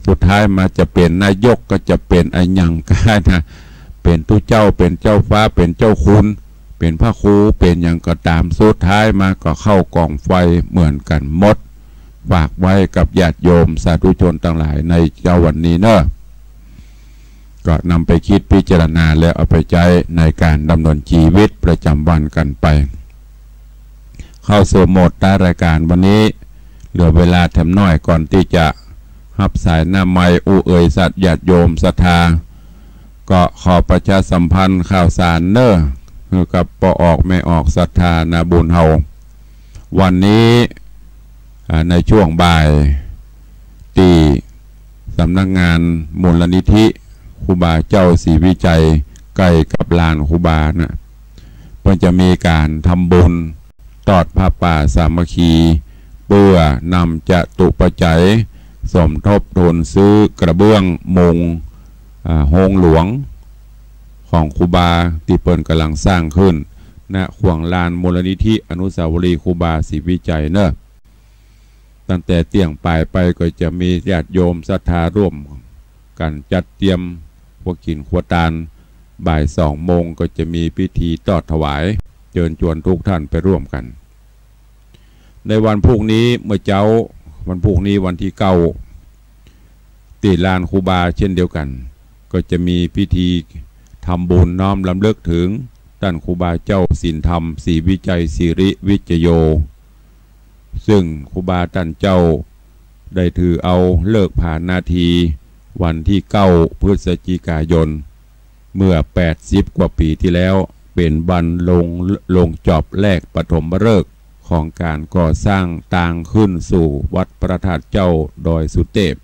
สุดท้ายมาจะเป๋นนายกก็จะเป๋นอะหยังก็ได้นะ เป๋นตุ๊เจ้า เป๋นเจ้าฟ้า เป๋นเจ้าคุณ เป๋นพระครู เป๋นหยังก็ต๋าม สุดท้ายมาก็เข้ากองไฟเหมือนกั๋นหมด ฝากไว้กับญาติโยมสาธุชนตังหลายในเจ๊าวันนี้เนาะ ก็นำไปคิดพิจารณาแล้วเอาไปใจ๊ในก๋านดำเนินจีวิตประจ๋ำวันกั๋นไป เข้าสู่โหมดท้ายรายก๋านวันนี้ เหลือเวลาแถมน้อยก่อนตี้จะฮับสายหน้าไมค์ อู้เอ่ยสัตย์ญาติโยมศรัทธา ก็ขอประชาสัมพันธ์ข่าวสารเน้อ หื้อกับป้อออกแม่ออกศรัทธานาบุญเฮา วันนี้ อ่า ในช่วงบ่าย ตี้สำนักงานมูลนิธิครูบาเจ้าศรีวิชัย ใก้กับลานครูบาน่ะ เปิ้นจะมีก๋านทำบุญตอดผ้าป่าสามัคคี เปื้อนำจตุปัจจัยสมทบทุนซื้อกระเบื้องมุง อ่า โฮงหลวงของครูบาตี้เปิ้นก่ำลังสร้างขึ้น ณ ขว้างลานมูลนิธิอนุสาวรีย์ครูบาศรีวิชัยเน้อ ตั้งแต่เตี้ยงบ่ายไปก็จะมีญาติโยมศรัทธาร่วมกั๋นจัดเตรียมครัวกิ๋นครัวตาน บ่ายสองโมงก็จะมีพิธีตอดถวาย เจิญจวนทุกท่านไปร่วมกั๋น ในวันพรุ่งนี้เมื่อเจ๊า วันพรุ่งนี้วันตี้เก้า ตี้ลานครูบาเช่นเดียวกั๋น ก็จะมีพิธีทำบุญน้อมรำลึกเถิงต้านครูบาเจ้าศีลธรรม ศรีวิชัย สิริวิจโย ซึ่งครูบาต้านเจ้าได้ถือเอาฤกษ์ผานาที วันตี้เก้า พฤศจิกายน เมื่อแปดสิบกว่าปี๋ตี้แล้ว เป๋นวันลง ลงจอบแรกปฐมฤกษ์ของก๋านก่อสร้างตางขึ้นสู่วัดพระธาตุเจ้าดอยสุเตพ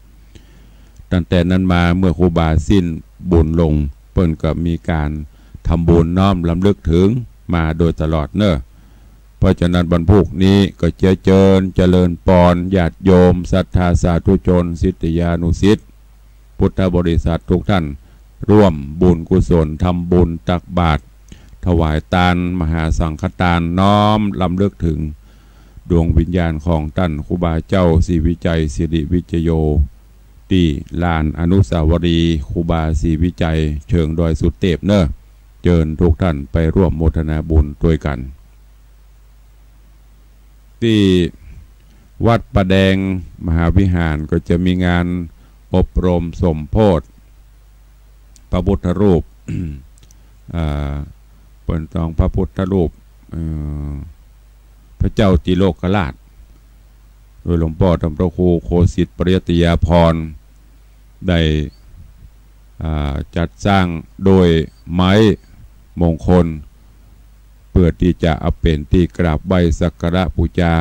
ตั้งแต่นั้นมาเมื่อครูบาสิ้นบุญลง เปิ้นก็มีก๋านทำบุญน้อมรำลึกเถิงมาโดยตลอดเน้อ เพราะฉะนั้นวันพรุ่งนี้ก็จะเจิญเจริญปอนญาติโยมศรัทธาสาธุชนศิษยานุศิษย์ พุทธบริษัททุกท่าน ร่วมบุญกุศล ทำบุญตักบาตร ถวายตานมหาสังฆตาน น้อมรำลึกเถิงดวงวิญญาณของต้านครูบาเจ้าศรีวิชัย สิริวิจโย ตี้ลานอนุสาวรีย์ครูบาศรีวิชัย เชิงดอยสุเตพเน้อ เจิญทุกท่านไปร่วมโมทนาบุญตวยกั๋น ตี้วัดป่าแดงมหาวิหารก็จะมีงานอบรมสมโภชน์พระพุทธรูป อ่า เปิ้นต้องพระพุทธรูป เอ่อ พระเจ้าติโลกราช โดยหลวงป้อต้านพระครูโคสิทธิ์ปริยัตยาภรณ์ ได้ อ่า จัดสร้างโดยไม้มงคล เปื้อตี้จะเอาเป๋นตี้กราบไหว้สักการะปู๋จา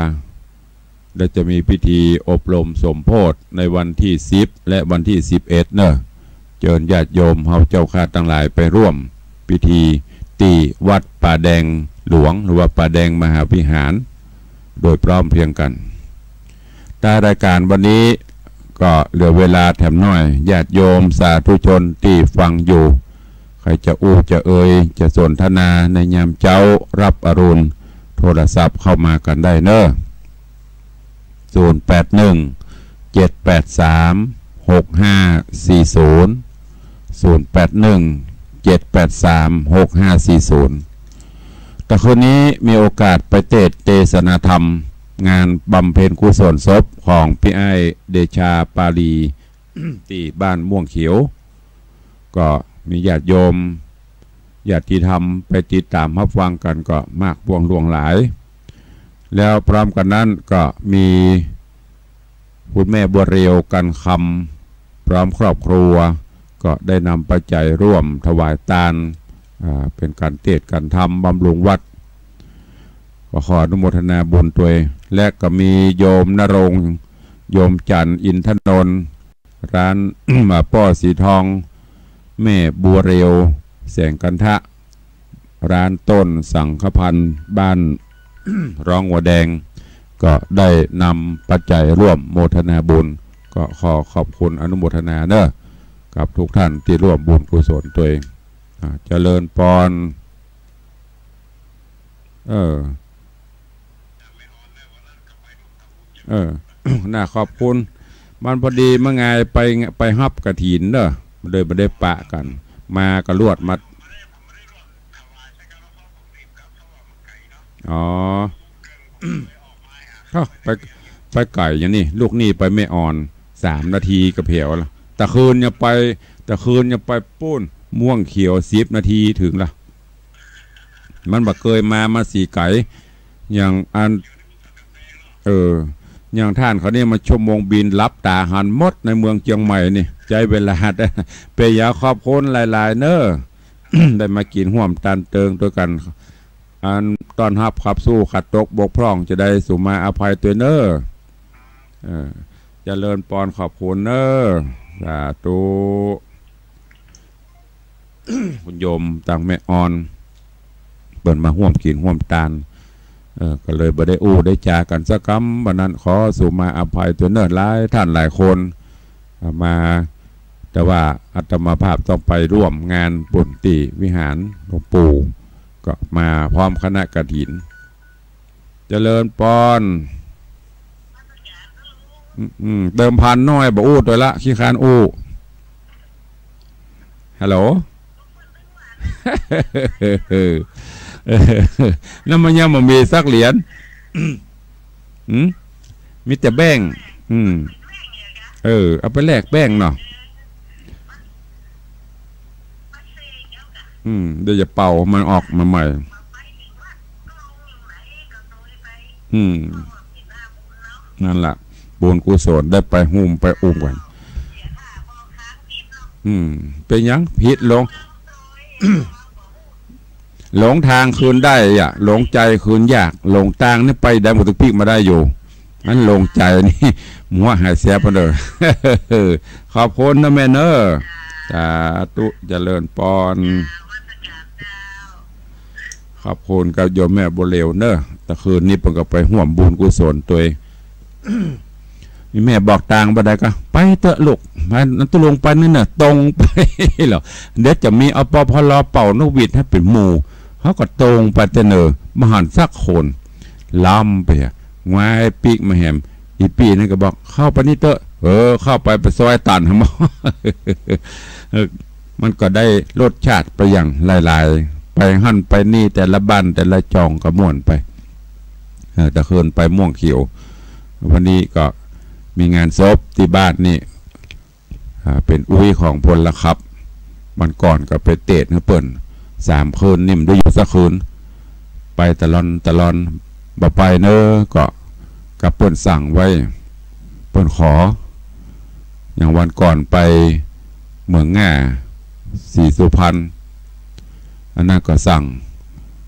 และจะมีพิธีอบรมสมโภชน์ในวันตี้สิบ และวันตี้สิบเอ็ดเน้อ เจิญญาติโยมเฮาเจ้าข้าตังหลายไปร่วมพิธีตี้วัดป่าแดงหลวง หรือว่าป่าแดงมหาวิหาร โดยพร้อมเพรียงกั๋น ท้ายรายก๋านวันนี้ก็เหลือเวลาแถมน้อย ญาติโยมสาธุชนตี้ฟังอยู่ ใผจะอู้จะเอ่ยจะสนทนาในยามเจ๊ารับอรุณ โทรศัพท์เข้ามากั๋นได้เน้อ ศูนย์แปดหนึ่ง เจ็ดแปดสาม หกห้าสี่ศูนย์ ศูนย์แปดหนึ่ง เจ็ดแปดสาม หกห้าสี่ศูนย์ ตะคืนนี้มีโอกาสไปเตสน์เตสนาธรรม งานบำเพ็ญกุศลศพของปี้อ้ายเดชา ปาลี ตี้บ้านม่วงเขียว ก็มีญาติโยม ญาติธรรมไปติดต๋ามฮับฟังกั๋นก็มากปวงหลวงหลาย แล้วพร้อมกั๋นนั้นก็มีคุณแม่บัวเรียว กันคำ พร้อมครอบครัว ก็ได้นำปัจจัยร่วมถวายตาน อ่า เป๋นก๋านเตสน์ก๋านธรรมบำรุงวัด ก็ขออนุโมทนาบุญตวย และก็มีโยมณรงค์ โยมจันทร์ อินทนนท์ ร้าน ป้อสีทอง แม่บัวเรียว แสงกันทะ ร้านต้นสังฆพันธ์ บ้าน ร้องหัวแดง ก็ได้นำปัจจัยร่วมโมทนาบุญ ก็ขอขอบคุณอนุโมทนาเน้อ กับทุกท่านตี้ร่วมบุญกุศลตวย อ่า เจริญปอน เออ เออ น่าขอบคุณ มันพอดีเมื่อไงไป ไปฮับกฐินเน้อ เลยบ่ได้ปะกั๋น มาก็ลวดมา อ๋อ เอ้า ไป ไปไก๋อย่างนี้ ลูกนี่ไปแม่อ่อน สามนาทีก็แผวละ ตะคืนยังไป ตะคืนยังไปปู๊น ม่วงเขียว สิบนาทีเถิงละ มันบ่เกยมา มาสีไก๋ อย่างอัน เออ อย่างต้านเขานี่มาชั่วโมงบิน หลับต๋าหันหมดในเมืองเจียงใหม่นี่ ใจ๊เวลา เป๋นหยัง ขอบคุณหลายๆ เน่อ ได้มากิ๋นฮ่วมตานเติงตวยกั๋น อันต้อนฮับขับสู้ขัดตกบกพร่องจะใด สูมาอภัยตวยเน่อ เออ เจริญปอน ขอบคุณเน่อ สาธุ คุณโยมตางแม่อ่อน เปิ้นมาฮ่วมกิ๋นฮ่วมตาน เออ ก็เลยบ่ได้อู้ได้จ๋ากั๋นสักกำ วันนั้นขอสูมาอภัยตวยเน่อ หลายต้านหลายคน เอ่อ มา แต่ว่าอาตมาภาพต้องไปร่วมงานปุ้นตี้วิหารหลวงปู่ ก็มาพร้อมคณะกฐิน เจริญปอน อืม อืม เติมพันน้อย บ่อู้ตวยละ ขี้คร้านอู้ ฮัลโหล นั่นมันยังบ่มีสักเหรียญ หืม มีแต่แบงก์ อืม เออ เอาไปแลกแบงก์เนาะ อืม เดี๋ยวจะเป่ามันออกมาใหม่ อืม นั่นล่ะ บุญกุศลได้ไปฮ่วมไปอุ้มกั๋น อืม เป๋นหยัง ผิดหลง หลงตางคืนได้อะ หลงใจ๋คืนยาก หลงตางนี่ไปได้หมด ตึงปิ๊กมาได้อยู่ อันหลงใจ๋นี่ หัวหายแสบไปเลย ขอบคุณนะแม่เน่อ สาธุ เจริญปอน ขอบคุณกับโยมแม่บัวเหลวเน่อ ตะคืนนี้เปิ้นก็ไปฮ่วมบุญกุศลตวย นี่แม่บอกตางบ่ได้ก็ ไปเต๊อะลูก ไป ตุลุงไปนี่เน่อ ตรงไปเหรอ เดี๋ยวจะมี อปภร เป่านกหวีดหื้อเป๋นหมู่ เขาก็ตรงไปเต๊อะเน่อ บ่หันสักคน ล้ำไปอะ งายปิ๊กมาแหม อีปี้นั่นก็บอก เข้าไปนี่เต๊อะ เออ เข้าไป ไปซอยตันหมอ เออ มันก็ได้รสชาติไปอย่างหลายๆ ไปหั้นไปนี่ แต่ละบ้านแต่ละจ่องก็ม่วนไป เออ ตะคืนไปม่วงเขียว วันนี้ก็มีงานศพตี้บ้านนี่ อ่า เป๋นอุ๊ยของพลขับ วันก่อนก็ไปเตศน์หื้อเปิ้น สามคืน นี่บ่ได้อยู่สักคืน ไปตะลอนตะลอน บ่ไปเน่อ ก็กับเปิ้นสั่งไว้ เปิ้นขอ อย่างวันก่อนไปเหมืองง่า ศรีสุพรรณ อันนั้นก็สั่ง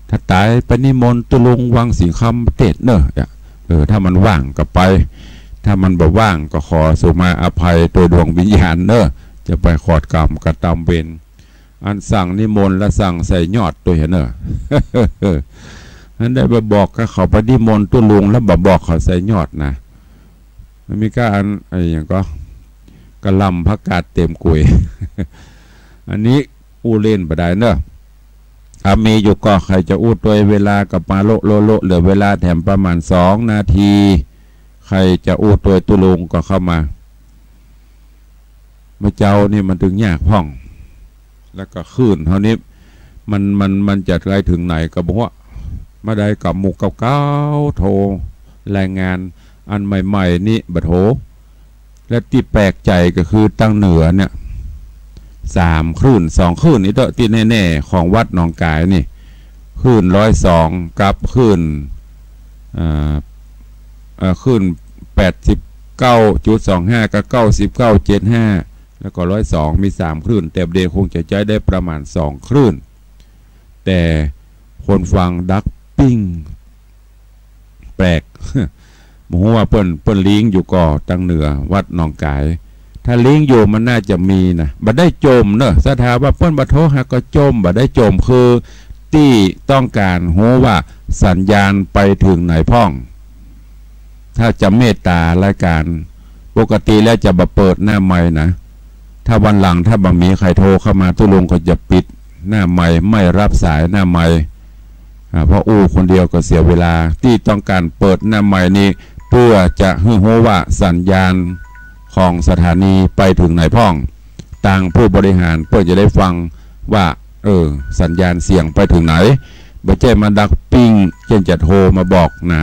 ถ้าต๋ายไปนิมนต์ตุ๊ลุงวังสิงห์คำเตศน์เน่อ เออ ถ้ามันว่างก็ไป ถ้ามันบ่ว่างก็ขอสุมาอภัยตวยดวงวิญญาณเน่อ จะไปขอดกรรมกระตำเวร อันสั่งนิมนต์และสั่งใส่ยอดตวยเน่อ อันได้ไปบอกกับเขาไปนิมนต์ตุ๊ลุงแล้วบ่บอกเขาใส่ยอดนะ มันมีก้าอัน ไอ้หยังก็ กะหล่ำผักกาดเต็มกวย อันนี้อู้เล่นบ่ได้เน่อ ถ้ามีอยู่ก็ใครจะอู้ตวย เวลาก็มาโละโละโละ เหลือเวลาแถมประมาณสองนาที ใครจะอู้ตวยตุ๊ลุงก็เข้ามา เมื่อเจ๊านี่มันตึงยากพ่อง แล้วก็คลื่นเฮานี้ มัน มัน มันจะไปเถิงไหนก็บ่ฮู้ มาได้กับหมู่เก่าๆ โทรรายงาน อันใหม่ๆ นี่บ่โทร และตี้แปลกใจ๋ก็คือตางเหนือเนี่ย สามคลื่น สองคลื่นนี่เต๊อะ ตี้แน่ๆ ของวัดหนองก๋ายนี่ คลื่นร้อยสองกับคลื่น อ่า เอ่อ คลื่นแปดสิบเก้าจุดสองห้ากับเก้าสิบเก้าเจ็ดห้า แล้วก็ร้อยสอง มีสามคลื่น แต่เดคงจะใจ๊ได้ประมาณสองคลื่น แต่คนฟังดักปิ้ง แปลก บ่ฮู้ว่าเปิ้น เปิ้นลิงก์อยู่ก่อตางเหนือวัดหนองก๋าย ถ้าลิงก์อยู่มันน่าจะมีนะ บ่ได้จ่มเนอะ สถาว่าเปิ้นบ่โทรหาก็จ่ม บ่ได้จ่ม คือตี้ต้องการฮู้ว่าสัญญาณไปเถิงไหนพ่อง ถ้าจะเมตตารายการ ปกติแล้วจะบ่เปิดหน้าไมค์นะ ถ้าวันหลังถ้าบ่มีใครโทรเข้ามา ตุ๊ลุงก็จะปิดหน้าไมค์ ไม่รับสายหน้าไมค์ อ่า เพราะอู้คนเดียวก็เสียเวลา ตี้ต้องการเปิดหน้าไมค์นี้ เพื่อจะหื้อฮู้ว่าสัญญาณของสถานีไปเถิงไหนพ่อง ตางผู้บริหารเปิ้นจะได้ฟังว่า เออ สัญญาณเสียงไปเถิงไหน บ่ใจ้มาดักปิ้ง เจ้นจะโทรมาบอกนะ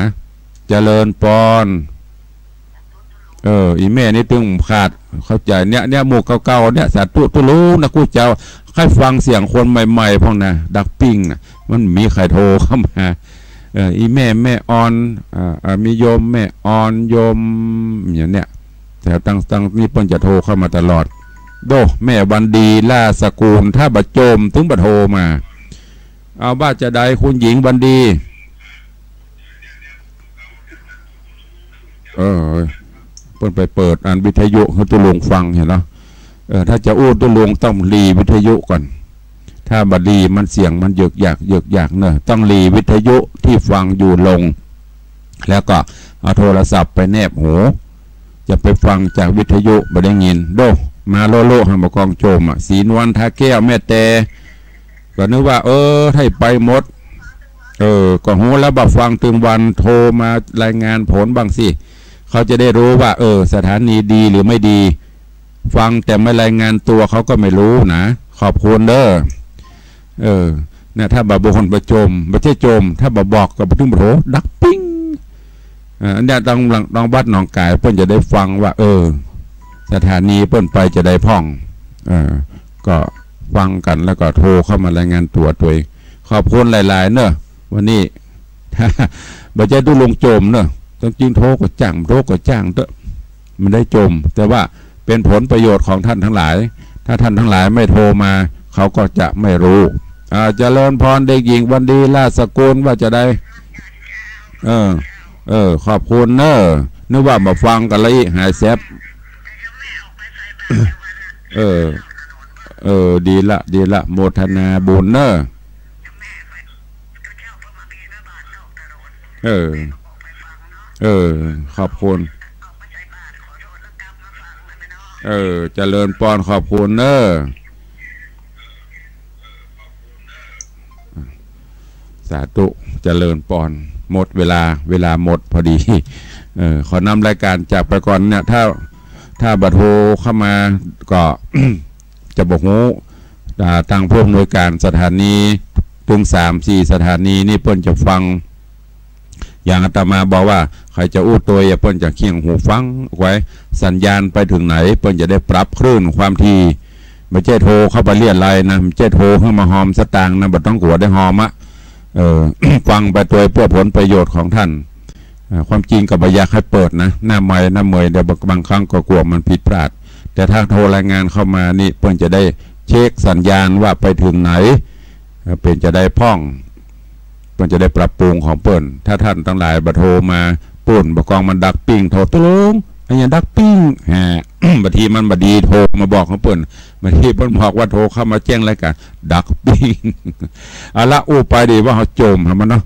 เจริญปอน เออ อีแม่นี่ตึงขาดเข้าใจ๋ เนี่ย เนี่ย หมู่เก่าๆ เนี่ย สาธุตุ๊ลุงนะกู้เจ้า ใค่ฟังเสียงคนใหม่ๆ พ่องนะ ดักปิ้งนะ มันมีใครโทรเข้ามา เออ อีแม่ แม่ออน อ่า อ่า มีโยมแม่ออน โยมอย่างเนี้ย แต่ตั้ง ตั้งนี้เปิ้นจะโทรเข้ามาตลอด โด แม่วันดี ล่าสกูล ถ้าบ่โจม ตึงบ่โทรมา เอา ว่าจะใดคุณหญิงวันดี เออ เปิ้นไปเปิดอันวิทยุหื้อตุ๊ลุงฟังหั้นเนาะ เออ ถ้าจะอู้ตุ๊ลุงต้องหลีวิทยุก่อน ถ้าบ่หลีมันเสียงมันเยิกหยักเยิกหยักเนอะ ต้องหลีวิทยุตี้ฟังอยู่ลง แล้วก็เอาโทรศัพท์ไปแนบหู จะไปฟังจากวิทยุบ่ได้ยิน โด มาโลโลหันบ่กองโจมอะ ศรีนวล ท่าแก้ว แม่แต ก็นึกว่า เออ ไทไปหมด เออ ก็ฮู้แล้วบ่าฟังตึงวัน โทรมารายงานผลบ้างสิ เขาจะได้ฮู้ว่า เออ สถานีดีหรือไม่ดี ฟังแต่ไม่รายงานตัวเขาก็ไม่ฮู้นะ ขอบคุณเด้อ เออ เนี่ย ถ้าบ่าบ่คนบ่โจม บ่ใจ้โจม ถ้าบ่าบอกก็บ่ตึงบ่โทร ดักปิ้ง เออ อันเนี้ยต้อง ต้องวัดหนองก๋าย เปิ้นจะได้ฟังว่า เออ สถานีเปิ้นไปจะได้พ่อง เออ ก็ฟังกั๋นแล้วก็โทรเข้ามารายงานตั๋วตวย ขอบคุณหลายๆ เนอะ วันนี้ บ่ใจ้ตุ๊ลุงโจมเนอะ ต้องจึงโทรก็จ้าง โทรก็จ้างเต๊อะ มันได้โจม แต่ว่าเป็นผลประโยชน์ของท่านทั้งหลาย ถ้าท่านทั้งหลายไม่โทรมา เขาก็จะไม่รู้ อ่า เจริญพรเด็กหญิงวันดี ราชสกุล ว่าจะใด เออ เออ ขอบคุณเนอะ นึกว่าบ่ฟังกั๋นละอี้ หายแซบ เออ เออ ดีละ ดีละ โมทนาบุญเนอะ เออ เออ ขอบคุณ เออ เจริญปอน ขอบคุณเนอะ สาธุ เจริญปอน หมดเวลา เวลาหมดพอดี เออ ขอนำรายการจากไปก่อนเนี่ย ถ้า ถ้าบ่โทรเข้ามาก็ จะบ่ฮู้ อ่า ตางผู้อำนวยการสถานี ตึงสามสี่สถานีนี่เปิ้นจะฟัง อย่างอาตมาบอกว่า ใผจะอู้ตวยอะ เปิ้นจะเคียงหูฟังไว้ สัญญาณไปเถิงไหน เปิ้นจะได้ปรับคลื่นความถี่ บ่ใจ้โทรเข้าไปเรียะไลนะ บ่ใจ้โทรหื้อมาฮอมสตางค์นะ บ่ต้องกั๋วได้ฮอมอะ เออ ฟังไปตวยเปื้อผลประโยชน์ของท่าน อ่า ความจริงก็บ่อยากหื้อเปิดนะ หน้าไมค์หน้าเมย เดี๋ยวบาง บางครั้งก็กั๋วมันผิดพลาด แต่ถ้าโทรรายงานเข้ามานี่ เปิ้นจะได้เช็คสัญญาณว่าไปเถิงไหน เอ่อ เปิ้นจะได้พ่อง เปิ้นจะได้ปรับปรุงของเปิ้น ถ้าท่านตังหลายบ่โทรมา ปุ้น บ่ากองมันดักปิ้ง โทร ตุ๊ลุง อะหยังดักปิ้ง ฮะ บางทีมันบ่ดีโทรมาบอกของเปิ้น บางทีเปิ้นบอกว่าโทรเข้ามาแจ้งรายการ ดักปิ้ง เอาละ อู้ไปดีว่าเฮาโจมหามันเนาะ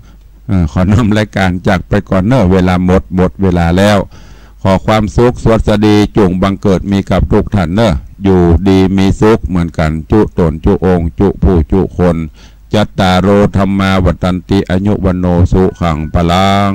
เอ่อ ขอนำรายการจากไปก่อนเนอะ เวลาหมด หมดเวลาแล้ว ขอความสุขสวัสดีจงบังเกิดมีกับทุกท่านเนอะ อยู่ดีมีสุขเหมือนกัน จุตนจุองค์ จุผู้จุคน จัตตาโร ธัมมา วัฑฒันติ อายุ วัณโณ สุขัง พลัง